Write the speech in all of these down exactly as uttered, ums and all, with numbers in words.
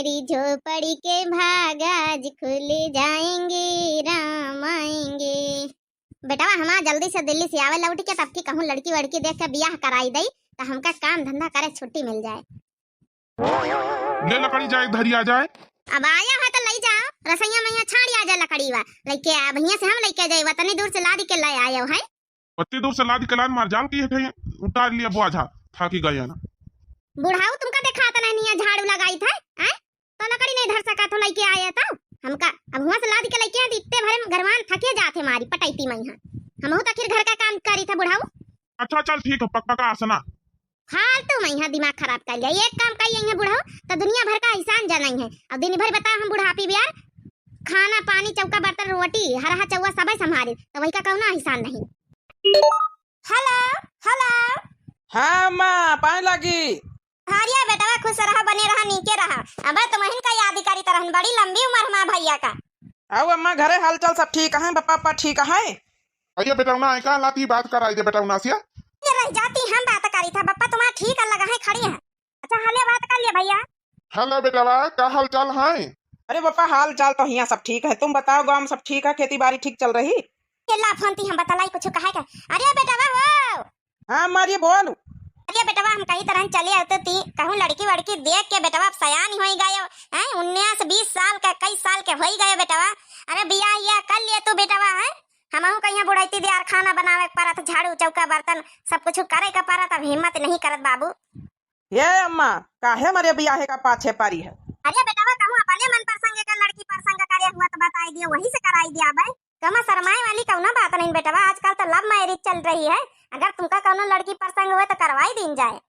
तेरी झोपड़ी के भाग आज खुल जाएंगे, राम आएंगे। बेटवा हमार जल्दी से दिल्ली से आवे लौट के, तब की कहूँ लड़की वड़की देख के बियाह कराई दई, त हमका काम धंधा करे छुट्टी मिल जाए। ले लकड़ी जाए, धरी आ जाए। अब आया है तो लई जाओ, रसोइया में यहाँ छाड़ी आ जाए लकड़ी वा। लइके आ, भैया से हम लइके जाए, वतनी दूर से लादी के ले आयो है। वतनी दूर से लादी के लान मार जाल की है, उतार लिया बोझा, थाकी गया ना। बुढ़ाऊ तुमका देखात नहीं, यहाँ झाड़ू लगाई था, हैं? तो लकड़ी नहीं धर सका तो लइके आया था हमका। अब हुआ से लादी के लइके आए, तो इतने भरे में घरवान थके जाते मारी पटैती में यहाँ। हमहू तो आखिर घर का काम करी था बुढ़ाऊ। अच्छा चल ठीक है, पक पका आसना। फालतू में यहाँ दिमाग खराब कर लिया। एक काम करिए यहाँ बुढ़ऊ, तो दुनिया भर का एहसान जनाई है। अब दिन भर बताओ हम बुढ़ापी बिया, खाना पानी चौका बर्तन रोटी हरहा चौवा सबे संभारे, तो वही का कौनो एहसान नहीं। हेलो, हेलो। हाँ माँ, पाए लागी। हरिया बेटवा खुश रहा, बने रहा, नीके रहा। अबे तुमहिन का याद करी तरहन, बड़ी लंबी उम्र हमार भैया का। आओ अम्मा, घरे हालचाल सब ठीक है, पप्पा पप्पा ठीक है? अरे बेटौना, आए का लाती बात कराई दे बेटौना से। ये रह जाती, हम बात करी था, पप्पा तुम्हारा ठीक है, लगा है, खड़ी है। अच्छा, हले बात कर लिया भैया। हेलो बेटवा, का हाल चाल है? अरे पप्पा, हाल चाल तो हियाँ सब ठीक है, तुम बताओ, गाँव में सब ठीक है, खेती बाड़ी ठीक चल रही? ये ला फोन ती हम बतलाई कुछ कहे के। अरे बेटवा हो। हाँ माँ, बोल। अरे बेटवा, हम कही तरह चले आते ती, कहूँ लड़की वड़की देख के बेटवा अब सयान होई गयो, हैं? उन्नीस बीस साल का, इक्कीस साल के होई गयो बेटवा। अरे बियाह या कर लिए तू बेटवा, हैं? हमहू कहिया बुढ़ैती दियार खाना बनावे के परत, झाड़ू चौका बर्तन सब कुछ करे के परत, अब हिम्मत नहीं करत बाबू। ये अम्मा, काहे मरे बियाहे का पाछे परी है? अरे बेटवा, कहूँ अपने मन प्रसंग का लड़की प्रसंग करे हुआ तो बताई दियो, वही से कराई दिया भाई। कमा शर्माए वाली कौनो बात नहीं बेटवा, आजकल तो love marriage चल रही है। अगर तुमका कौनो लड़की प्रसंग हुए तो करवाई दीन जाए।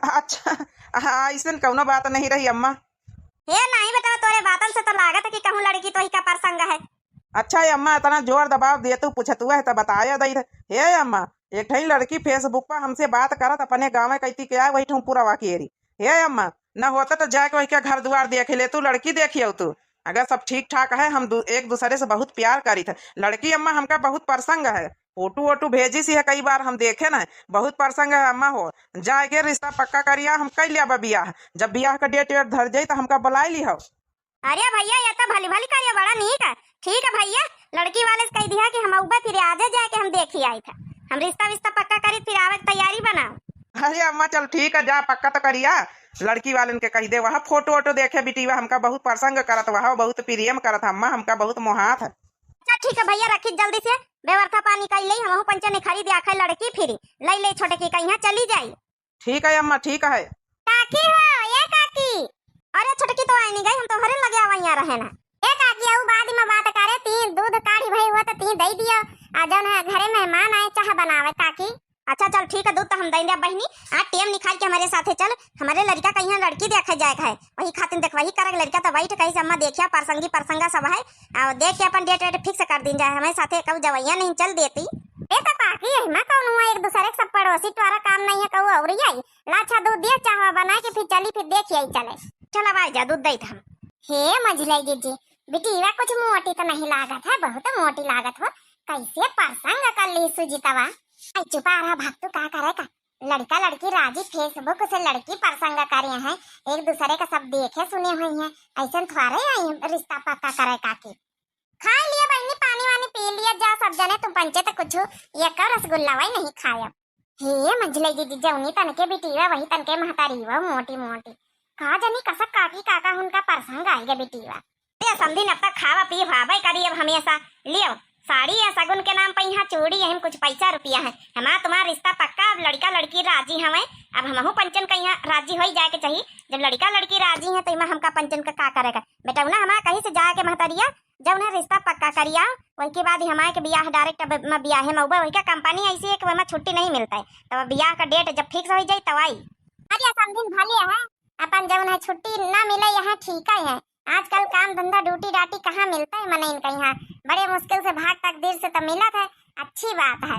अच्छा, हाँ, ऐसन कौनो बात नहीं रही अम्मा। हे नहीं बेटवा, तोरे बातन से तो लागत है कि कहूँ लड़की तो ही का प्रसंग है। अच्छा ये अम्मा, इतना जोर दबाव दिए तू पूछतुआ है तो बताया दई रहे। हे अम्मा, एक ठई लड़की Facebook पर हमसे बात करत अपने गाँव में कहती के आए वही ठूँ पूरा वाकेरी। हे अम्मा, न होता तो जाके वही के घर दुआर देख ले तू, लड़की देखियो तू। अगर सब ठीक ठाक है, हम दू-, एक दूसरे से बहुत प्यार करी थे। लड़की अम्मा हमका बहुत पसंद है, फोटो वोटो भेजी सी है, कई बार हम देखे ना, बहुत पसंद है अम्मा हो। जाए के रिश्ता पक्का करिया, हम कर लिया बा बियाह। जब बियाह का डेट वेट धर जाई तो हमका बुलाई ली हो। अरे भैया, ये तो भली भली करिया, बड़ा नीक है। ठीक है भैया, लड़की वाले से कह दिया कि हम अउबे फिर आजे जाए के हम देखी आई था। हम रिश्ता विश्ता पक्का करी, फिर आवे के तैयारी बनाओ। अरे अम्मा चल ठीक है, जा पक्का तो करिया। लड़की वालन के कह दे, वहाँ फोटो वोटो देखे बिटिया, हमका बहुत पसंद करत, वहाँ बहुत प्रेम करत, अम्मा हमका बहुत मोहात है। अच्छा ठीक है भैया, रखी जल्दी से, व्यवस्था पानी कर ले, हमहू पंचे ने खरीद आखे लड़की फिरी, ले ले छोटे की कहीं चली जाई। ठीक है अम्मा, ठीक है। काकी हो, ये काकी। अरे छोटकी तो आए नहीं गई, हम तो घरे लगे आवा यहाँ रहे ना। ए काकी, अउ बाद में बात करे, ती दूध काढ़ी भई हुआ तो ती दे दियो। आ जौन है घरे मेहमान आए, चाह बनावे काकी। अच्छा चल ठीक है, दूध तो हम दे दिया बहनी। आ टेम निकाल के हमारे साथे चल, हमारे लड़का कहीं लड़की देखे जाए के है, वही खातिर देख वही करे लड़का तो बैठ कहीं से अम्मा देखिया, परसंगी परसंगा सब है, आ देख के अपन डेट वेट fix कर दीन जाए, हमारे साथे कब जवैया नहीं चल देती। ए तो काकी, एहमा कौन हुआ, एक दूसरे के सब पड़ोसी, तोरा काम नहीं है, कहू और आई। ला अच्छा दूध दिया, चाहवा बना के फिर चली, फिर देख आई चले। चल अब आ जा, दूध देत हम। हे मझिलाई जीजी, बिटिया कुछ मोटी तो नहीं लागत है, बहुत मोटी लागत हो। कैसे परसंग कर ली सुजीतवा? आई चुपा रहा भक्तू, का करे का? लड़का लड़की राजी, Facebook से लड़की परसंग करे हैं, एक दूसरे का सब देखे सुने हुई हैं, ऐसन थोड़े आई रिश्ता पक्का करे काकी। खा लिया बहनी, पानी वानी पी लिया जा सब जने, तुम पंचे तो कुछ एक रसगुल्ला वाई नहीं खाया। हे मंझले दीदी, जौनी तनके बिटिया वही तनके महतारी हुआ मोटी मोटी। का जानी कसक काकी काका उनका परसंग आई गे बिटिया। ए समधिन, अब तक खावा पी भावे करी, अब हमेशा लियो साड़ी या सगुन के नाम पे यहाँ चूड़ी, यही कुछ पैसा रुपया है। हमार तुम्हार रिश्ता पक्का, अब लड़का लड़की राजी हवे, अब हमहू पंचन का यहाँ राजी होई जाए के चाहिए। जब लड़का लड़की राजी है तो इमा हमका पंचन का का करेगा? बेटौना हमार कहीं से जाए के महतरिया, जब उन्हें रिश्ता पक्का करिया, वही के बाद ही हमारे के बियाह direct अब म बियाहे में उबे, वही का कंपनी ऐसी है कि वही में छुट्टी नहीं मिलता है, तब बियाह का डेट जब fix हो जाए तब आई। अरे समधिन भले है, अपन जौन है छुट्टी ना मिले यहाँ ठीक है, आजकल काम धंधा ड्यूटी डाटी कहाँ मिलता है मनइन का यहाँ, बड़े मुश्किल से भाग तकदीर से तो मिलत है, अच्छी बात है।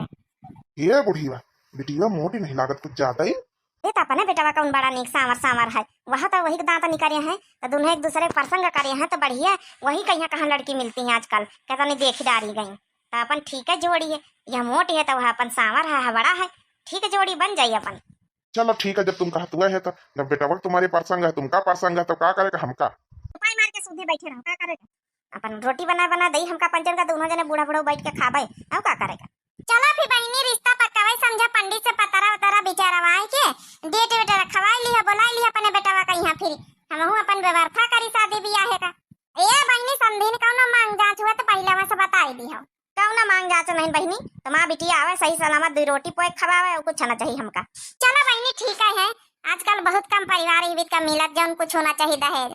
ये बुढ़िया, बिटिया मोटी नहीं लागत कुछ ज्यादा ही। ये तो अपने बेटवा कौन बड़ा नीक सांवर सांवर है, वह तो वही के दांत निकरे हैं, तो दोनों एक दूसरे के परसंग करे हैं, तो बढ़िया वही कहीं कहाँ लड़की मिलती है आजकल, कहता नहीं देखी डारी गई, तो अपन ठीक है जोड़ी है, यह मोटी है तो वह अपन सांवर है, बड़ा है, ठीक जोड़ी बन जाई अपन। चलो ठीक है, जब तुम कहत हुआ है तो, जब बेटवा तुम्हारे परसंग है, तुमका परसंग है तो का करे का हमका? सूधे बैठे रहो, का करेगा? अपन रोटी बना बना दई हमका पंचन का, दोनों जने बूढ़ा बूढ़ा बैठ के खाबे, और का करेगा? चला फिर बहिनी, रिश्ता पक्कावे, समझा पंडित से पतरा उतरा बिचारवाए के, डेट वेट रखवाए लिहा, बोलाए लिहा अपने बेटवा का यहाँ, फिर हमहू अपन व्यवस्था करी शादी बियाहे का। ए बहिनी, समधिन कौनो मांग जांच हुआ तो पहले वहाँ से बताई दिहो। कौनो मांग जांच नहीं बहिनी, तुम्हार बिटिया आवे सही सलामत, दुई रोटी पोए खवावे, और कुछ ना चाहिए हमका। चला बहिनी, ठीक है, है आजकल बहुत कम परिवार इवित का मिलत जौन कुछ होना चाहिए दहेज।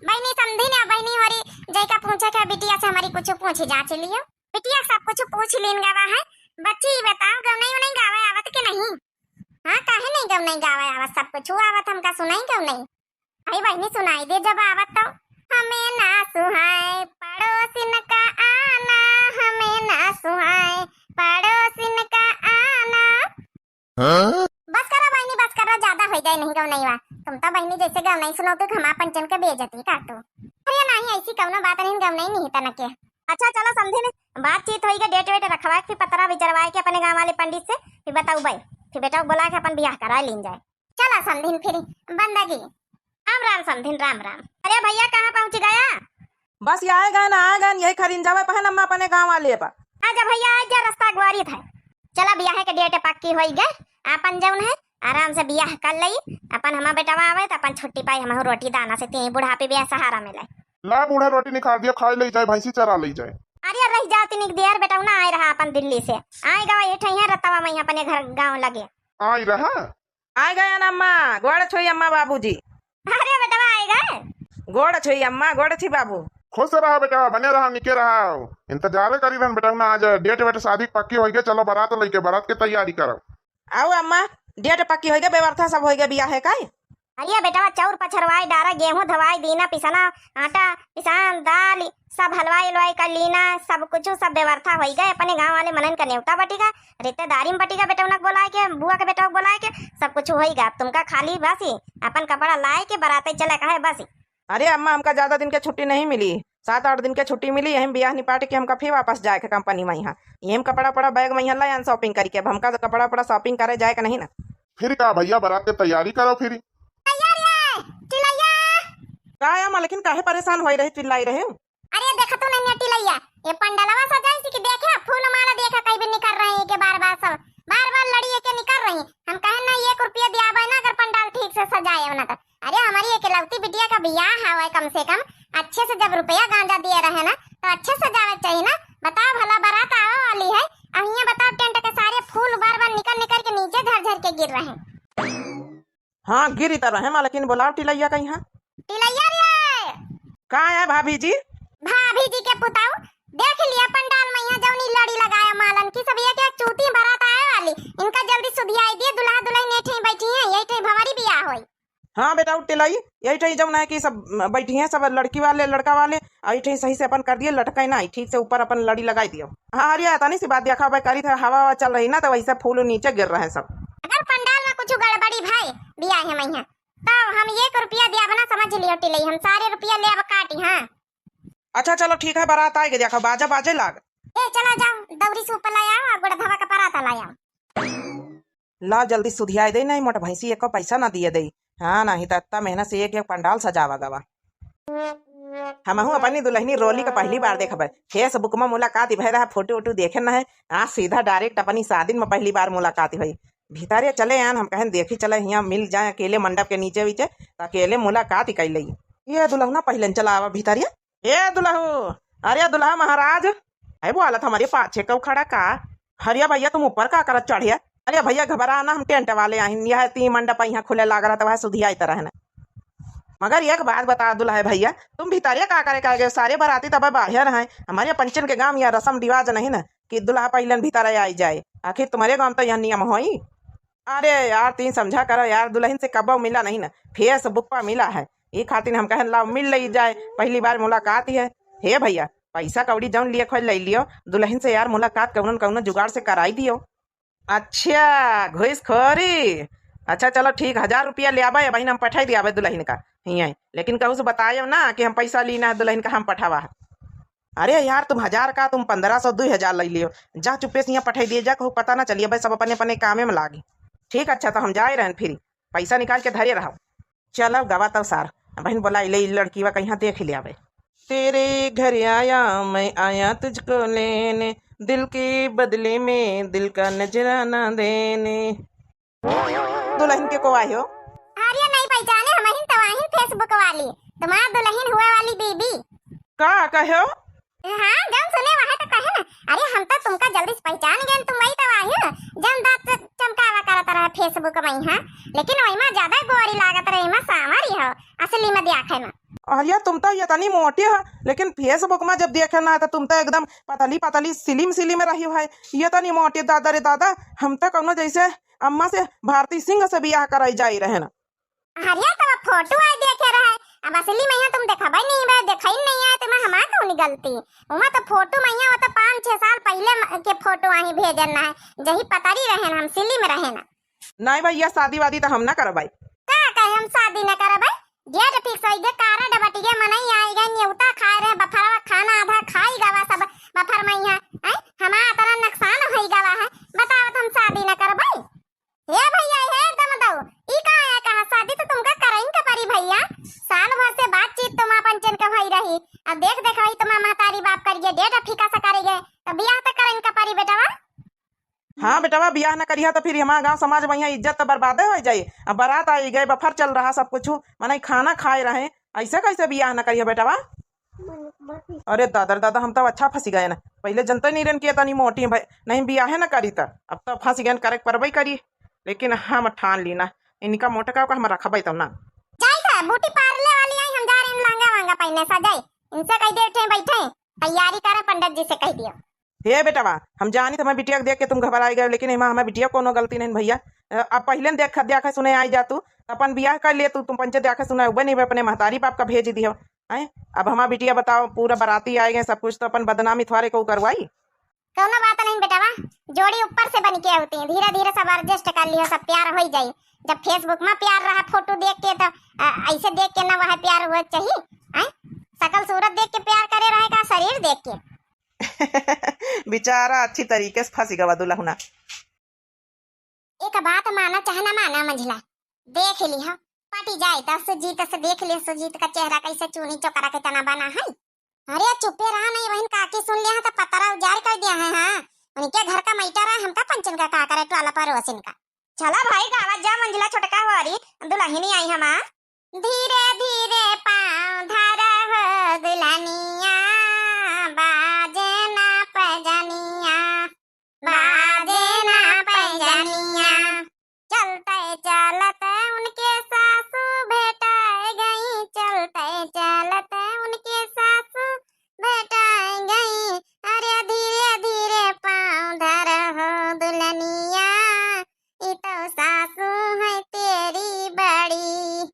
बहिनी समधिन या बहिनी होरी जैका पूछे के बिटिया से हमारी कुछ पूछ जांच लियो। बिटिया सब कुछ पूछ लीन गवा है। बच्ची, ई बताओ, गवनई उनई गावे आवत के नहीं? हाँ, काहे नहीं गवनई गावे आवत? सब कुछ आवत, हमका सुनाई गवनई। अरे बहिनी, सुनाई दे जब आवत तो। हमें ना सुहाए पड़ोसिन का आना, हमें ना सुहाए पड़ोसिन का आना। हाँ? बस करा बहिनी, बस करा, ज्यादा हो जाए नहीं गवनईवा। तुम तो बहिनी जैसे गवनई सुनाओ तो हमार पंचन के बेइज्जती कर दो। अरे नहीं, ऐसी कौनो बात नहीं, गवनई नहीं तना के। अच्छा चलो समधिन, बातचीत होई गई, डेट वेट रखवाए के, फिर पतरा बिचरवाए के अपने गाँव वाले पंडित से, फिर बताऊ भाई, फिर बेटा को बुला के अपन बियाह करा लीन जाए। चला समधिन फिर बंदगी। राम राम समधिन, राम राम। अरे भैया, कहाँ पहुँच गया? बस ये आए गए ना, आए गए, यही खरीन जावे पहन अम्मा अपने गाँव वाले पर। आजा भैया, आजा, रास्ता अगवारी था। चला, बियाह के डेट पक्की होई गए, आपन जौन है आराम से बियाह कर लई, अपन हमार बेटवा आवे तो अपन छुट्टी पाई, हमहू रोटी दाना से तीन बुढ़ापे बियाह सहारा मिले। ला बूढ़ा, रोटी निकाल दिया, खाए ले जाए, भैंसी चरा ले जाए। अरे रह जाती निक देर, बेटवा ना आए रहा अपन दिल्ली से, आए गवा ये ठैया रतवा में अपने घर गाँव लगे। आई रहा। आए गए ना अम्मा, गोड़ छुई अम्मा बाबूजी। अरे बेटवा आए गए। गोड़ छुई अम्मा, गोड़ छुई बाबू। खुश रहा बेटवा, बने रहा, निके रहा। इंतजारे करी रहन बेटवा ना, आज डेट वेट शादी पक्की होई गए, चलो बारात लेके, बारात के तैयारी करो। आओ अम्मा, डेट पक्की होई गए, व्यवस्था सब होई गए, बियाह है काई? अरे बेटवा, चाउर पछरवाई डारा, गेहूं धवाई दीना, पिसना आटा, पिसान दाल, सब हलवाई उलवाई कर लीना, सब कुछ, सब व्यवस्था होई गए। अपने गाँव वाले मनन का नेवता बटी गए, रिश्तेदारी में बटी गए, बेटौना के बोलाए के, बुआ के बेटवा के बोलाए के, सब कुछ होई गए। अब तुमका खाली बस ही अपन कपड़ा लाए के बराते चले का है बस ही। अरे अम्मा, हमका ज्यादा दिन के छुट्टी नहीं मिली, सात आठ दिन के छुट्टी मिली, यही में बियाह निपाट के हमका फिर वापस जाए के कंपनी में। यहाँ यही में कपड़ा पड़ा बैग में यहाँ लायन shopping करके, अब हमका तो कपड़ा पड़ा shopping करे जाए के नहीं ना। फिर का भैया, बारात के तैयारी करो फिर। तैयारी है, टिलैया। का है मलकिन, काहे परेशान होई रहे, चिल्लाई रहे? अरे देखत हो नन्या टिलैया, ये पंडलवा सजाई सी कि देखे, फूल माला देखे कई भी निकर रहे हैं के बार बार सब, बार बार लड़ी के निकर रही। हम कहे ना, एक रुपया दिया बा ना, अगर पंडाल ठीक से सजाए ना तो। अरे हमारी एकलौती बिटिया का बियाह हवे, कम से कम अच्छे से जब रुपया गांजा दिए रहे ना तो अच्छे से सजावे के चाहिए ना। बताओ भला, बारात आवे वाली है, अब यहाँ बताओ टेंट के सारे फूल बार बार निकर निकर के नीचे झर झर के गिर रहे हैं। हाँ, गिरी त रहे, मालकिन बोलाओ टिलैया का यहाँ। टिलैया रे! का है भाभी जी? भाभी जी के पुताऊ, देख लिया पंडाल में यहाँ जौनी लड़ी लगाया मालन की, सब एक एक चूती बारात आए वाली। इनका जल्दी सुधियाई दिए, दुल्हा दुल्हन ये ठे बैठी हैं, यही ठे भंवरी बियाह होई। हाँ बेटा, उ टिलई, यही ठे जौन है कि सब बैठी हैं, सब लड़की वाले, लड़का वाले, यही ठे सही से अपन कर दिए, लटकाई ना, ठीक से ऊपर अपन लड़ी लगाई दियो। हाँ, अरे तनी सी बात देखा भाई, करी था, हवा हवा चल रही ना, तो वैसे फूल नीचे गिर रहे सब। अगर पंडाल में कुछ गड़बड़ी भाई बियाह में है, तब हम एक रुपया दिया बना, समझ लियो टिलई, हम सारे रुपया ले अब काटी। हाँ। अच्छा चलो ठीक है, बारात आए के देखो, बाजा बाजे लाग। ए चला जाओ, दौरी से ऊपर लाया और गोड़ धवा का पराता लाया। ला जल्दी सुधियाए दे, नहीं मोट भैंसी एको पैसा ना दिए दे। हाँ, नहीं तो इतना मेहनत से एक एक पंडाल सजावा गवा। हमहू अपनी दुल्हनी रोली का पहली बार देखबे। Facebook में मुलाकात ही भय रहा, फोटो वोटो देखे न है। आज सीधा direct अपनी शादी में पहली बार मुलाकात हुई। भीतरे चले आन, हम कहन देखी चले, हियाँ मिल जाए अकेले मंडप के नीचे वीचे, तो अकेले मुलाकात ही कैले। ये दुल्हना पहले चला आवा भीतरिया। ए दुल्हू, अरे दुल्हा महाराज, है वो हालत हमारे पाछे कऊ खड़ा का? हरिया भैया तुम ऊपर का करत चढ़िया? अरे भैया घबरा ना, हम टेंट वाले आहिन, यह ती मंडप यहाँ खुले लाग रहा, तो वह सुधियाई तरह न। मगर एक बात बता दुल्हा भैया, तुम भीतरिया का करे का गए? सारे बाराती तब बाहर हैं। हमारे पंचन के गांव यह रस्म रिवाज नहीं ना कि दुल्हा पहले भीतर आई जाए, आखिर तुम्हारे गांव तो यह नियम होई। अरे यार, तीन समझा करो यार, दुल्हन से कब्बो मिला नहीं ना, Facebook पर मिला है, ये खातिर हम कहन लाओ मिल ली जाए, पहली बार मुलाकात ही है। हे भैया, पैसा कौड़ी जौन लिए खोज ले लियो, दुल्हन से यार मुलाकात कौनो न कौनो जुगाड़ से कराई दियो। अच्छा, घूसखोरी। अच्छा चलो ठीक, हजार रुपया ले आबे, अब हम पठाई दियाबे दुल्हन का हियाँ, लेकिन कहू से बतायो ना कि हम पैसा लीना है दुल्हन का, हम पठावा है। अरे यार, तुम हजार का, तुम पन्द्रह सौ, दुई हजार ले लियो। जा चुप्पे से यहाँ पठाई दिए जा, कहू पता ना चलिए, भाई सब अपने अपने कामे में लागी। ठीक, अच्छा, तो हम जाए रहन फिर, पैसा निकाल के धरे रहो। चलो गवा तब सार, बहिन बोलाई ले, ई लड़कीवा कहिया देख ले आवे। तेरे घर आया, मैं आया तुझको लेने, दिल के बदले में दिल का नजराना देने। दुलहिन के को आयो? अरे नहीं पहचाने, हमहिन तो आहिन Facebook वाली, तुम्हार दुलहिन हुए वाली बीबी। का कहो? हाँ, जौन सुने वह तो कहे ना। अरे हम तो तुमका जल्दी से पहचान गए, तुम वही तो आहिन, जौन दांत चमकावा करत रहे Facebook में, हाँ, लेकिन वही में ज्यादा गोरी लागत रहे, में सांवरी हो, असली में देखे में। अरे तुम तो ये तनी मोटी है, लेकिन Facebook में जब देखे ना तो तुम तो एकदम पतली पतली slim slim रही है। ये तनी मोटी, दादा रे दादा, हम तो कौनो जैसे अम्मा से, भारती सिंह से बियाह कराई जाई रहे ना। अरे तो फोटो आई देखे रहे, अब असली में यहाँ तुम देखबे नहीं बे, देखई नहीं आए, तुम्हें हमार कौन गलती? उमा तो फोटो में यहाँ, वो तो पाँच छह साल पहले म-, के फोटो आही भेजन ना है, जही पतरी रहे ना, हम slim रहे ना। नहीं भैया, शादी वादी तो हम ना करबै। का कहे हम शादी ना करबै? Date fix होई गे, card बटी गे, मनई आई गे, नेवता खाए रहे, बफरवा खाना आधा खाई गवा सब बफर में यहाँ, हैं? हमार इतना नुकसान होई गवा है, बताओ तो हम शादी ना करबै? हे भैया, हे दमदऊ, ई का है कहा? शादी तो तुमका करइन का परी भैया। साल भर से बातचीत तुम अपन चन का भई रही, अब देख देख भाई तुम्हार महतारी बाप करिए date fix करेगे, तो बियाह तो करइन का परी बेटवा। हाँ बेटवा, बियाह न करिहा तो फिर हमार गांव समाज में यहाँ इज्जत तो बर्बादे हो जाई। अब बारात आई गए, बफर चल रहा सब कुछ, मनई खाना खाए रहे, ऐसे कैसे बियाह न करिहा बेटवा? अरे दादा रे दादा, हम तो अच्छा फंसी गए ना, पहले जनते नहीं रहन कि ये तनी मोटी है भाई, नहीं बियाहे न करी त अब तो फंसी गए, करे के परबे करी। लेकिन हम ठान ली ना, इनका मोटका का हम रखबे तब ना। जाई था ब्यूटी पार्लर वाली आई, हम जा रहे हैं लहंगा वहंगा पहने सजाई, इनसे कह दे उठे बैठे, तैयारी करे पंडित जी से कह दियो। हे बेटवा, हम जानी तुम्हें बिटिया के देख के तुम घबराई गए, लेकिन एमा हमें बिटिया कोनो गलती नहीं भैया। अ, अब पहले देख, देखे सुने आई जा तू, अपन बियाह कर लिए तू, तुम पंचे देखे सुने उबे नहीं, अपने महतारी बाप का भेज दियो। हैं? अब हमार बिटिया बताओ, पूरा बराती आए गए, सब कुछ तो अपन बदनामी थ्वारे को करवाई। कौनो बात नहीं बेटवा, जोड़ी ऊपर से बन के होती है, धीरे धीरे सब adjust कर लियो, सब प्यार हो जाई। जब Facebook में प्यार रहा फोटो देख के तो, अ, ऐसे देख के ना वह प्यार हुआ चाहिए, हैं? शकल सूरत देख के प्यार करे रहे का शरीर देख के? बेचारा अच्छी तरीके से फंसी गवा दुलहुना। एक बात माना चाहे ना माना मंझला, देख लिहा, पटी जाए तो सुजीत से देख लिहा, सुजीत का चेहरा कैसे चूनी चोकरा के तना बना है। अरे चुप्पे रहा नहीं बहन, काकी सुन लिया है तो पतरा उजार कर दिया है। हाँ, उनके घर का मैटर है, हमका पंचन का का करे टोला पड़ोसिन का। चला भाई गावा जा मंझला छोटका हो रही, दुलहिनी आई हमार। धीरे धीरे पाँव धर हो दुलनिया, बाजे ना पैजनिया, बाजे ना पैजनिया। चलते चलते उनके सासू भेटाए गई, चलते चलते उनके सासू भेटाए गई। अरे धीरे धीरे पाँव धर हो दुलनिया, ई तो सासू है तेरी बड़ी।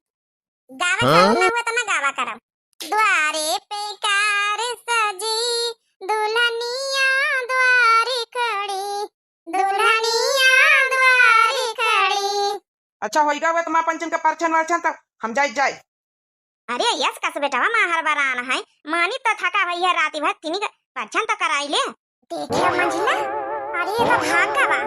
गावे हाँ? चालू ना हुआ तो ना गावा करब। द्वारे पे कार सजी, दुल्हनिया द्वारे खड़ी, दुल्हनिया द्वारे खड़ी। अच्छा होई गा, वे तुम्हार पंचन का परछन वरछन तक हम जाई जाई। अरे यस कस बेटवा, माँ हर बरान है, मानी तो थका हुई है, राती भर तिनी का परछन तो कराई ले। देखिए मंझला, अरे ये तो भाग का बा।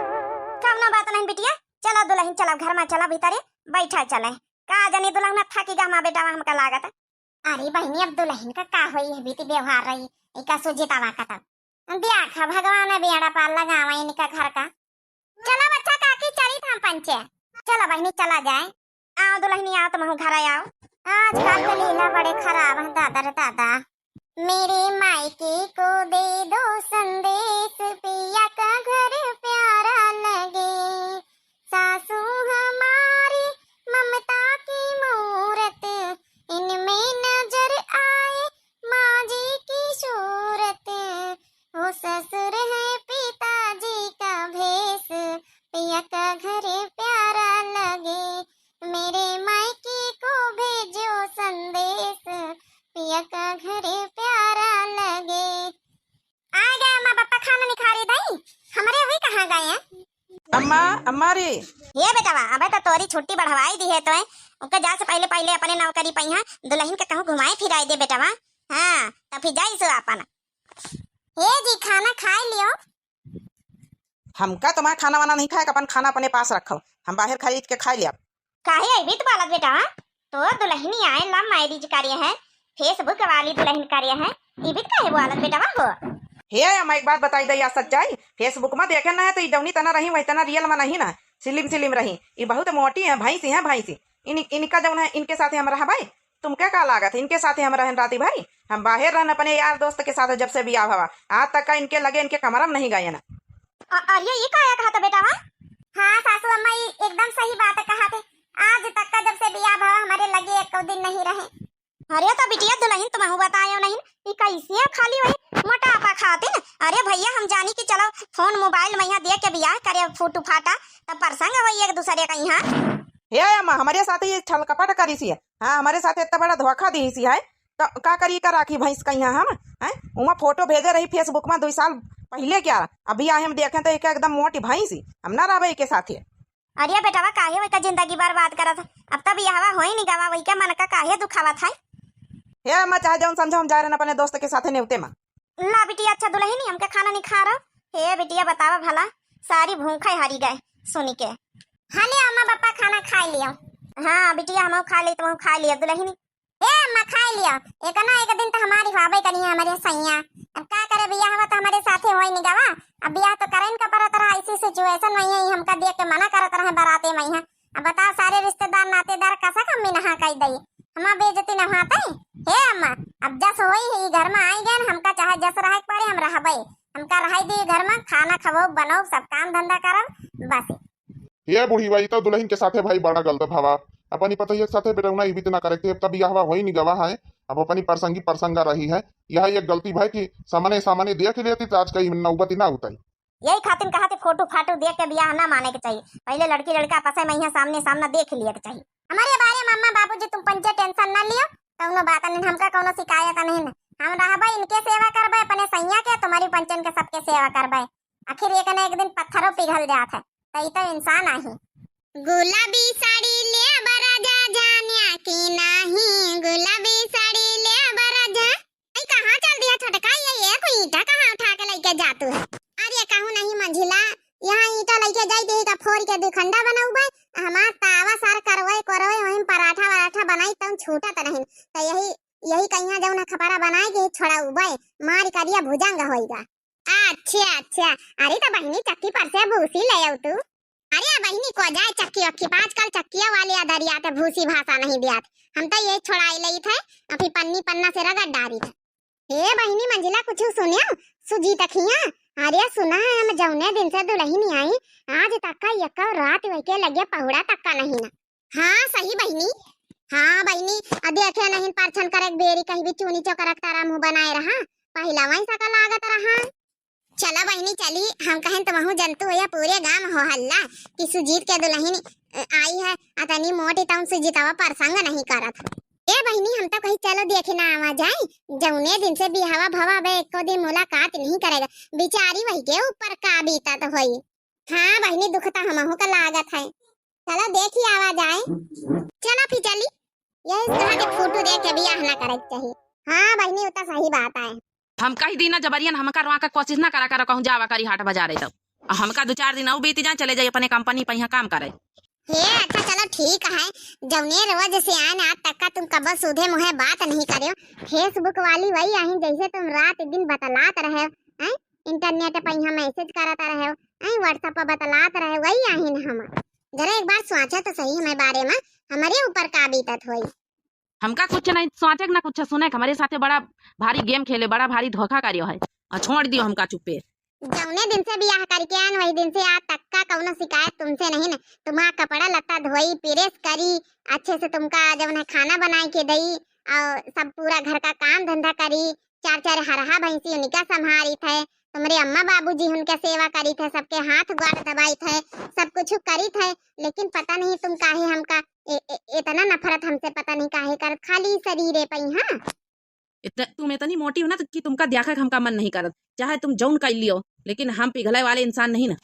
कौनो बात नहीं बिटिया, चला दुलहिन, चला घर में, चला भीतरे बैठा चले। का जानी दुलहिन थकी गा हमार बेटवा, हमका लागत। अरे बहिनी, अब दुलहिन का का होई है, बीती व्यवहार रही, इका सुजितावा का तब। देखा भगवान बेड़ा पार लगावा इनका घर का। चला बच्चा काकी, चली था पंचे। चला बहिनी, चला जाए। आओ दुलहिनी, आओ, तुमहू घर आओ। आजकल के लीला बड़े खराब हैं, दादा रे दादा। मेरे मायके को दे दो संदेश, पिया का घर प्यारा लगे। सासू हमारी ममता की मूरत, इनमें नजर आए माँ जी की सूरत। वो ससुर है पिताजी का भेष, पिया का घर प्यारा लगे। मेरे मायके को भेजो संदेश, पिया का घर प्यारा लगे। आ गए अम्मा पापा, खाना निखारी दई, हमरे हुई कहाँ गए हैं? अम्मा, अम्मा रे। ये बेटवा, अबे तो तोरी छुट्टी बढ़वाई दी है तो है, उनके जा से पहले पहले अपने नौकरी पइहा, दुलहिन के कहूँ घुमाए फिराए दे बेटवा। हाँ, तो फिर जाई सो अपन। हे जी, खाना खाए लियो। हमका तुम्हार खाना वाना नहीं खाए, अपन खाना अपने पास रखो, हम बाहर खरीद के खाए लिया। काहे अइबी तो बालक बेटा, हाँ? तो दुलहिनी आए love marriage करे हैं, Facebook वाली दुलहिन करे हैं, ई बीत काहे बोलत बेटवा हो? हे अम्मा, एक बात बताई दे या सच्चाई, Facebook में देखे ना है तो ई जौनी तना रही वही तना real में नहीं ना, slim slim रही। ई बहुत मोटी है, भैंसी है, भैंसी। इन, इनका जौन है, इनके साथे हम रहबै, तुमके का लागत है? इनके साथे हम रहन राती भरी, हम बाहर रहन अपने यार दोस्त के साथ, जब से बियाह भवा आज तक का इनके लगे इनके कमरा में नहीं गए ना। अ-, अरे ई काया कहा था बेटवा? हाँ सासू अम्मा, ई एकदम सही बात कहा थे। आज तक का जब से बियाह भवा हमरे लगे एक दिन नहीं रहे। अरे तो बिटिया दुलहिन तुमहू बतायो नहीं, ई कैसे खाली वही मोटापा खातिन? अरे भैया हम जानी कि चलो phone mobile में यहाँ देख के बियाह करे फूटू फाटा, तब प्रसंग वही एक दूसरे का यहाँ। हे अम्मा, हमरे साथे ये छल कपट करी सी है, हाँ, हमरे साथे इतना बड़ा धोखा दी सी है, तो का करी का राखी भैंस का यहाँ हम, हैं? उमा photo भेजे रही Facebook में दुई साल पहले क्या, अभी आए हम देखें तो एक एकदम मोटी भैंस ही, हम ना रहबे के साथे। अरे बेटवा, काहे वही का जिंदगी बर्बाद करत है? अब तब यहवा होई नहीं गवा, वही के मन का काहे दुखावत है? हे अम्मा, चाहे जौन समझो, हम जा रहे हैं अपने दोस्त के साथे नेवते में। ला बिटिया, अच्छा दुलहिनी हमके खाना नहीं खा रहो। हे बिटिया, बतावा भला, सारी भूख है हरी गए सुनी के। हाँ ले अम्मा पापा खाना खा लियो। हाँ बिटिया, हम खा ले, तुम खा लियो दुलहिनी। ए अम्मा, खाई लिया, एक ना एक दिन तो हमारी हुआबे करी है हमरे सैया। अब का करे, बियाह हुआ तो हमरे साथे होई नहीं गवा। अब बियाह तो करे इनका परत रहा, ऐसी situation में ही हमका देख के मना करत रहे बराते में ही। अब बताओ, सारे रिश्तेदार नातेदार कसा कमी नहा कई दई, हमार बेइज्जती न होते। हे अम्मा, अब जस होई है घर में आई गए, हमका चाहे जस रहे के पड़े, हम रहबे। हमका रहे दी घर में, खाना खबो, बनो, सब काम धंधा करब, बस। हे बुढ़ी बाई, तो दुलहिन के साथे भाई बड़ा गलत भवा। अपनी पतोहिया के साथे बेटौना ई बीत ना करे के, अब तब बियाहवा होई नहीं गवा है, अब अपनी परसंगी परसंगा रही है। यह एक गलती भाई कि सामने सामने देख लेती तो आज कई नौबत ही ना होता। यही खातिर कहा थे फोटो फाटो देख के बियाह ना माने के चाहिए, पहले लड़की लड़का आपस में यहाँ सामने सामना देख लिया के चाहिए। हमारे बारे में अम्मा बाबूजी तुम पंचे tension ना लियो, कौनो बात नहीं, हमका कौनो शिकायत नहीं है। हम रहबे इनके सेवा करबे अपने सैया के, तुम्हारी पंचन के सबके सेवा करबे। आखिर एक ना एक दिन पत्थरों पिघल जात है, तो ई तो इंसान आही। गुलाबी साड़ी ले बराजा जानिया कि नाही, गुलाबी साड़ी ले बराजा। आई कहाँ चल दिया छोटका, ये, ये कोई ईंटा कहाँ उठा के लेके जातू है? अरे कहूँ नहीं मंझिला, यहाँ ईंटा लेके जाई दे का फोड़ के दुई खंडा बनौबे, हमार तावा सार करवे करवे वहीं पराठा वराठा बनाई तब छूटत नहीं, तो यही, यही कहिया जौन खपरा बनाए के छोड़ौबे, मार करिया भुजंग होइगा। अच्छा, अच्छा। अरे तो बहिनी चक्की पर से भूसी ले आऊ तू। अरे बहिनी को जाए चक्की वक्की पर, आजकल चक्किया वाले अदरिया ते भूसी भासा नहीं दियात। हम तो ये छोड़ाई लेई थे, अभी पन्नी पन्ना से रगड़ डारी थे। हे बहिनी मंझिला कुछ सुनियो, सुजी तखिया। अरे सुना है हम जौने दिन से दुलहिनी आई, आज तक का एक रात वही के लगे पहुड़ा तक का नहीं ना। हाँ सही बहिनी। हाँ बहिनी, अ देखे नहीं परछन करे बेरी कहीं भी चूनी चोकरक तारा मुँह बनाए रहा, पहिला वही सका लागत रहा। चला बहिनी चली, हम कहें तुमहू जनतू हो या पूरे गांव हो हल्ला कि सुजीत के दुलहिन, अ, आई है, अतनी मोटी तौन सुजीतवा परसंग नहीं करत। ए बहिनी हम तो कही चलो देखे ना आवा जाए, जौने दिन से बिहावा भवा बे एको दिन मुलाकात नहीं करेगा, बिचारी वही के ऊपर का बीतत होई। हाँ बहिनी, दुख तो हमहू का लागत है। चलो देखी आवा जाए। चलो फिर चली। यही कहा के फोटो देख के बियाह ना करे के चाहिए। हाँ बहिनी, वो तो सही बात है। हम कही दी ना जबरियन, हमका रोआ के कोशिश ना करा करो, कहूँ जावा करी हाट बाजार है तब। आ हमका दो चार दिन और बीत जाए, चले जाए अपने कंपनी पर यहाँ काम करे। हे अच्छा चलो ठीक है, जौने रोज से आए ना आज तक का तुम कबो सूधे मुँहे बात नहीं करे। Facebook वाली वही आही जैसे तुम रात दिन बतलात रहे, हैं? Internet पर यहाँ message करत रहे, हैं? WhatsApp पर बतलात रहे, वही आही न हम। जरा एक बार सोचा तो सही हमारे बारे में, हमारे ऊपर का बीतत होई। हमका कुछ नहीं सोचे के ना कुछ सुने के, हमारे साथे बड़ा भारी game खेले, बड़ा भारी धोखा करियो है, और छोड़ दियो हमका चुप्पे। जौने दिन से बियाह करके आन वही दिन से आज तक का कौनो शिकायत तुमसे नहीं न। तुम्हारा कपड़ा लत्ता धोई, press करी, अच्छे से तुमका जौन है खाना बनाए के दई, और सब पूरा घर का काम धंधा करी, चार चार हरहा भैंसी उनका संभारी थे, तुम्हारे अम्मा बाबूजी उनके सेवा करी थे, सबके हाथ गोड़ दबाई थे, सब कुछ करी थे, लेकिन पता नहीं तुम काहे हमका ए, ए, इतना नफरत हमसे पता नहीं काहे करत, खाली शरीरे पई हाँ। इतने, तुम इतनी मोटी हो ना तो कि तुमका देखा हमका मन नहीं करत, चाहे तुम जौन कर लियो, लेकिन हम पिघले वाले इंसान नहीं ना।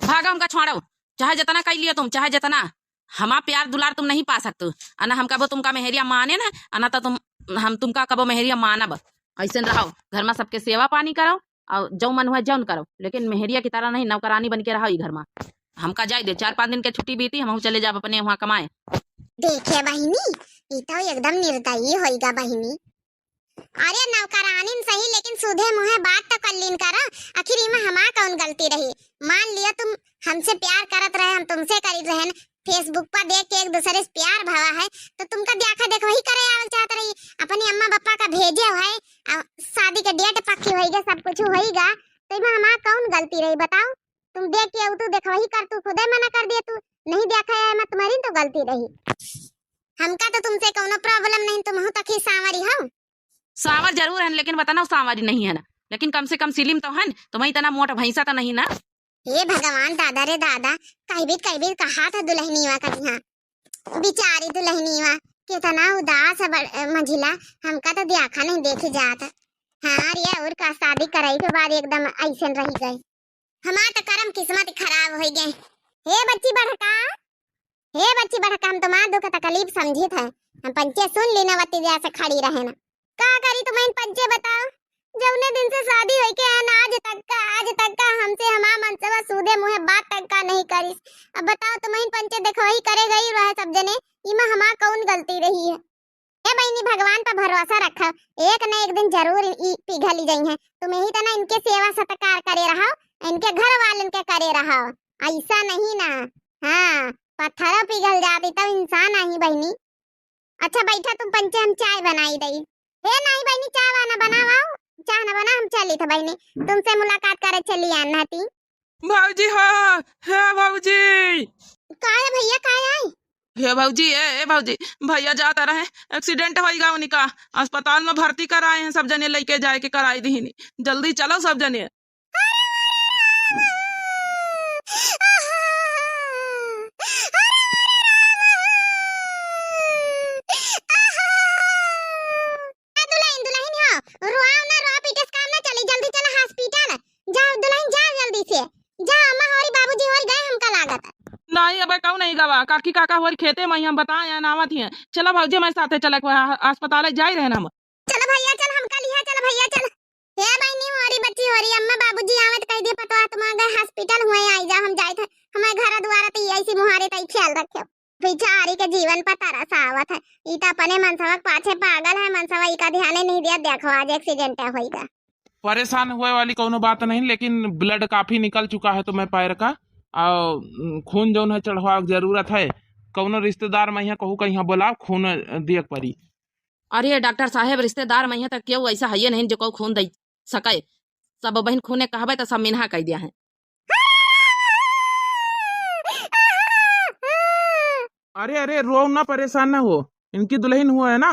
भागा हमका छोड़ो, चाहे जितना कर लियो तुम, चाहे जितना, हमार प्यार दुलार तुम नहीं पा सकते। अना हम कबो तुमका मेहरिया माने ना, अना तो तुम, हम तुमका कबो मेहरिया मानब। ऐसे रहो, घर में सबके सेवा पानी करो, और जो मन हुआ जौन करो, लेकिन मेहरिया की तरह नहीं नौकरानी बन के रहो ई घर में। हमका जाए दे, चार पाँच दिन के छुट्टी बीती, हम चले जाब अपने वहाँ कमाए। देखे बहिनी, ई तो एकदम निर्दयी होइगा बहिनी। अरे नौकरानिन सही, लेकिन सूधे मुँहे बात तो कर लीन करो। आखिर इमा हमार कौन गलती रही? मान लियो तुम हमसे प्यार करत रहे, हम तुमसे करीत रहे न, Facebook पर देख के एक दूसरे से प्यार भवा है, तो तुमका देखा देख वही करे आवल चाहत रही। अपनी अम्मा पापा का भेजे है, आ, शादी के date पक्की होइगा, सब कुछ होइगा, तो इमा हमार कौन गलती रही बताओ? तुम देख के तू देख वही कर, तू खुदे मना कर दिए, तू नहीं देखा है, मैं तुम्हारी तो गलती रही। हमका तो तुमसे कौनो problem नहीं, तुम हो तक ही सांवरी हो। सांवर जरूर है, लेकिन बता ना, सांवरी नहीं है ना, लेकिन कम से कम slim तो है, तुम्हें इतना मोट भैंसा तो नहीं ना। हे भगवान, दादा रे दादा, कई बीत कई बीत कहा था दुल्हनीवा का यहाँ। बेचारी दुल्हनीवा कितना उदास है बड़-, मंझिला, हमका तो देखा नहीं देखी जात। हाँ रे, और का शादी कराई के बाद एकदम ऐसन रही गए। हमार तो करम किस्मत खराब हो गए। हे बच्ची बढ़का, हे बच्ची बढ़का, हम तुम्हार दुख तकलीफ समझित है। हम पंचे सुन ली ना, वत्ती जैसे खड़ी रहे ना। का करी तुम्हें पंचे बताओ, जौने दिन से शादी होई के है ना, आज तक का, आज तक का हमसे हमार मनसवा सूधे मुँहे बात तक का नहीं करिस। अब बताओ तुम्हें पंचे देखवही करे गई रहे सब जने, इमा हमार कौन गलती रही है? ए बहिनी, भगवान पर भरोसा रखा, एक न एक दिन जरूर ई पिघली जइहैं। तुम यही तना इनके सेवा सत्कार करे रहो, इनके घर वालन के करे रहो, ऐसा नहीं ना। हाँ, पत्थरों पिघल जाती तब इंसान आही बहिनी। अच्छा बैठा तुम पंचे, हम चाय बनाई दई। हे नहीं बहिनी, चाय वाना बनाओ, चाय ना बना, हम चली था बहिनी, तुमसे मुलाकात करे चली आना थी। भौजी हो, हे भौजी। का है भैया, का है? हे भौजी, ए, ए भौजी, भैया जाता रहे, accident होइगा उनका, अस्पताल में भर्ती कराए हैं, सब जने लेके जाए के कराई दीहिनी। जल्दी चलो सब जने। दुल्हन, दुल्हन हो, रोआओ ना, रोआ पीटे से काम ना चली, जल्दी चला hospital। जाओ दुल्हन, जाओ जल्दी से, जाओ, अम्मा होरी बाबूजी होरी गए हमका लागत। नहीं, अब कहूँ नहीं गवा, काकी काका होरी खेते में ही हम बताए हैं, आवत ही हैं। चला भौजी, हमारे साथे चला, अस्पताल जाई रहे ना हम। चला भैया चल, हमका लिहा, चला भैया चल। हे बहिनी होरी बच्ची होरी, अम्मा बाबूजी आवत कह दिए पतवा तुम गए hospital हुए आई जा, हम जाए थे, हमारे घर दुआरा तो ऐसी मुहारे तई ख्याल रखे। बेचारी के जीवन पर तरस आवत है। ई तो अपने मनसवा के पाछे पागल है, मनसवा ई का ध्यान नहीं दिया। देखो आज accident होइगा। परेशान हुए वाली कोनो बात नहीं, लेकिन blood काफी निकल चुका है तुम्हें पैर का, और खून जौन है चढ़वावे के जरूरत है। कौनो रिश्तेदार में यहाँ कहू का यहाँ बोलाओ, खून दिए के पड़ी। अरे डॉक्टर साहेब, रिश्तेदार में यहाँ तक केहू ऐसा है नहीं जो कहू खून दे सके। सब बहिन खूने कहबे तो सब मिनहा कह दिया है। अरे, अरे, रो ना, परेशान ना हो। इनकी दुल्हन हुआ है ना,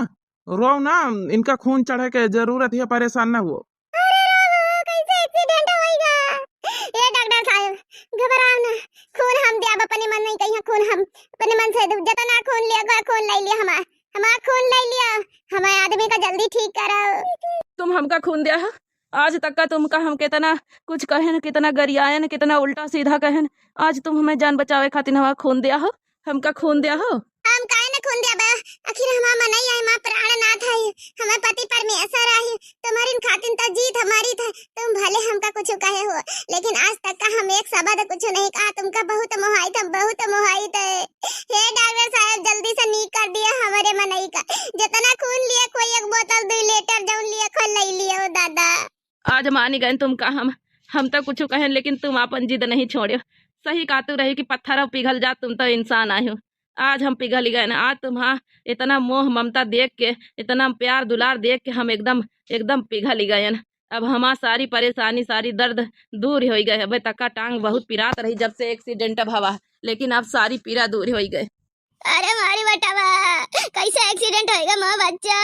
रो ना, इनका खून चढ़े के जरूरत है, परेशान ना हो। अरे रामा, कैसे accident होइगा? ए डॉक्टर साहब, घबराओ ना, खून हम देब अपने मन नहीं कहिया, खून हम अपने मन से देब, जितना खून लिया गया, खून ले लिया हमार, हमार खून ले लिया, हमारे आदमी का जल्दी ठीक कराओ। तुम हमका खून दिया है, आज तक का तुमका हम कितना कुछ कहन, कितना गरियायन, कितना उल्टा सीधा कहन, आज तुम हमें जान बचावे खातिर हमारा खून दिया हो, हमका खून दिया हो। हम काहे न खून दिया बा, आखिर हमार मनई है, हमार प्राणनाथ है, हमार पति परमेश्वर है, तुम्हारी खातिर तो जीत हमारी था, तुम भले हमका कुछ कहे हो, लेकिन आज तक का हम एक शब्द कुछ नहीं कहा, तुमका बहुत मोहाई था, बहुत मोहाई थे। हे डॉक्टर साहब, जल्दी से नीक कर दिया हमारे मनई का। जितना खून लिए, कोई एक बोतल दुई लीटर जौन लिए, खोल ले लिए हो दादा। आज मानी गए तुमका हम, हम तो कुछ कहें, लेकिन तुम आपन जिद नहीं छोड़े। सही कहतू रही कि पत्थर पिघल जा, तुम तो इंसान आए हो। आज हम पिघल गए ना, आज तुम्हार इतना मोह ममता देख के, इतना प्यार दुलार देख के हम एकदम, एकदम पिघल गए ना। अब हमार सारी परेशानी, सारी दर्द दूर हो गए। अबे तक्का टांग बहुत पिरात रही जब से accident भवा, लेकिन अब सारी पीरा दूर हो गए। अरे मारी बेटवा, कैसे accident होइगा माँ बच्चा?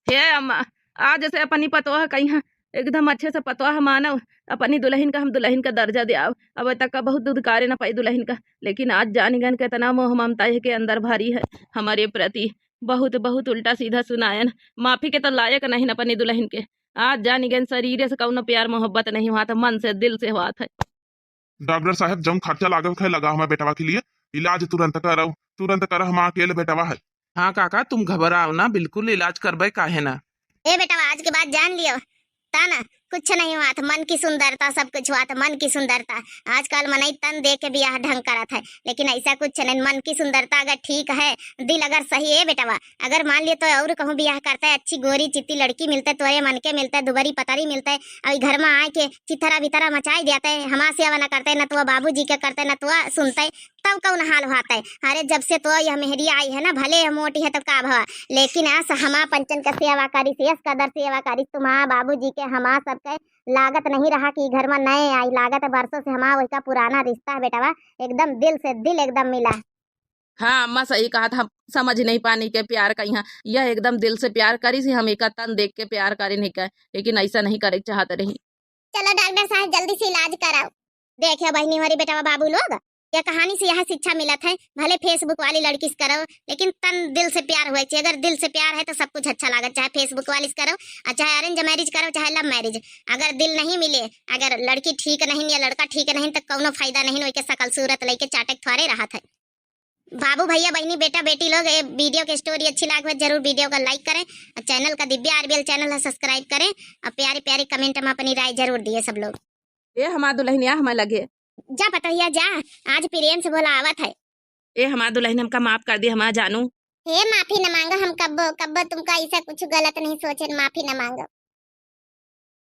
हे अम्मा, आज से अपनी पतोह कहिया एकदम अच्छे से पतोह मानव, अपनी दुल्हन का हम दुल्हन का दर्जा दियाव। अब तक का बहुत दुदकारे न पाई दुल्हन का, लेकिन आज जान गन के इतना मोह ममता के अंदर भरी है हमारे प्रति। बहुत, बहुत उल्टा सीधा सुनायन, माफी के तो लायक नहीं अपनी दुल्हन के। आज जान गन शरीर से कौनो प्यार मोहब्बत नहीं हुआ था, मन से, दिल से हुआ था। डॉक्टर साहब, जौन खर्चा लागत है, लगा हमारे बेटवा के लिए। इलाज तुरंत करो, तुरंत करो, हम अकेले बेटवा है। हाँ काका, तुम घबराओ ना, बिल्कुल इलाज करबे, काहे ना। ए बेटवा, आज के बाद जान लियो, ता ना, कुछ नहीं हुआ था, मन की सुंदरता सब कुछ हुआ था, मन की सुंदरता। आजकल मनई तन देख के बियाह ढंग करत है, लेकिन ऐसा कुछ नहीं। मन की सुंदरता अगर ठीक है, दिल अगर सही है बेटवा, अगर मान लिए तो और कहूँ बियाह करते, अच्छी गोरी चित्ती लड़की मिलते, तोरे मन के मिलते, दुबरी पतरी मिलते, और घर में आए के चिथरा बिथरा मचाई देते, हमार सेवा न करते, न तो बाबूजी के करते, न तो सुनते, तब कौन हाल होते? अरे, जब से तो यह मेहरी आई है ना, भले यह मोटी है तो का भवा, लेकिन अस हमा पंचन के सेवा करिस, यस कदर सेवा करिस, तुम्हार बाबूजी के, हमार सबके लागत नहीं रहा कि घर में नए आई, लागत बरसों से हमार वही का पुराना रिश्ता है बेटवा, एकदम दिल से दिल एकदम मिला। हाँ अम्मा, सही कहा था, हम समझ नहीं पानी के प्यार का यहाँ, यह एकदम दिल से प्यार करिस ही, हम एका तन देख के प्यार करे नहीं का, लेकिन ऐसा नहीं करे के चाहत रही। चलो डॉक्टर साहब, जल्दी से इलाज कराओ। देखियो बहिनी, हमारी बेटवा बाबू लोग, यह कहानी से यह शिक्षा मिलत है, भले Facebook वाली लड़की से करो, लेकिन तन दिल से प्यार हुए चाहिए। अगर दिल से प्यार है तो सब कुछ अच्छा लागत, चाहे Facebook वाली से करो, और चाहे arrange marriage करो, चाहे love marriage। अगर दिल नहीं मिले, अगर लड़की ठीक नहीं या लड़का ठीक नहीं, तो कौनो फायदा नहीं, वही के शकल सूरत लेके चाटे के थोड़े रहत है। बाबू, भैया, बहिनी, बेटा, बेटी लोग, ये video के story अच्छी लाग हो, जरूर video का like करें और channel का दिव्या RBL channel है, subscribe करें और प्यारे प्यारे comment में अपनी राय जरूर दिए सब लोग। ए हमार दुल्हनिया, हमें लगे। जा पतोहिया जा, आज प्रेम से बोला आवत है। ए हमार दुल्हन, हमका माफ कर दी, हमार जानू। हे माफी न मांगो, हम कब्बो, कब्बो तुमका ऐसा कुछ गलत नहीं सोचे, माफी न मांगो।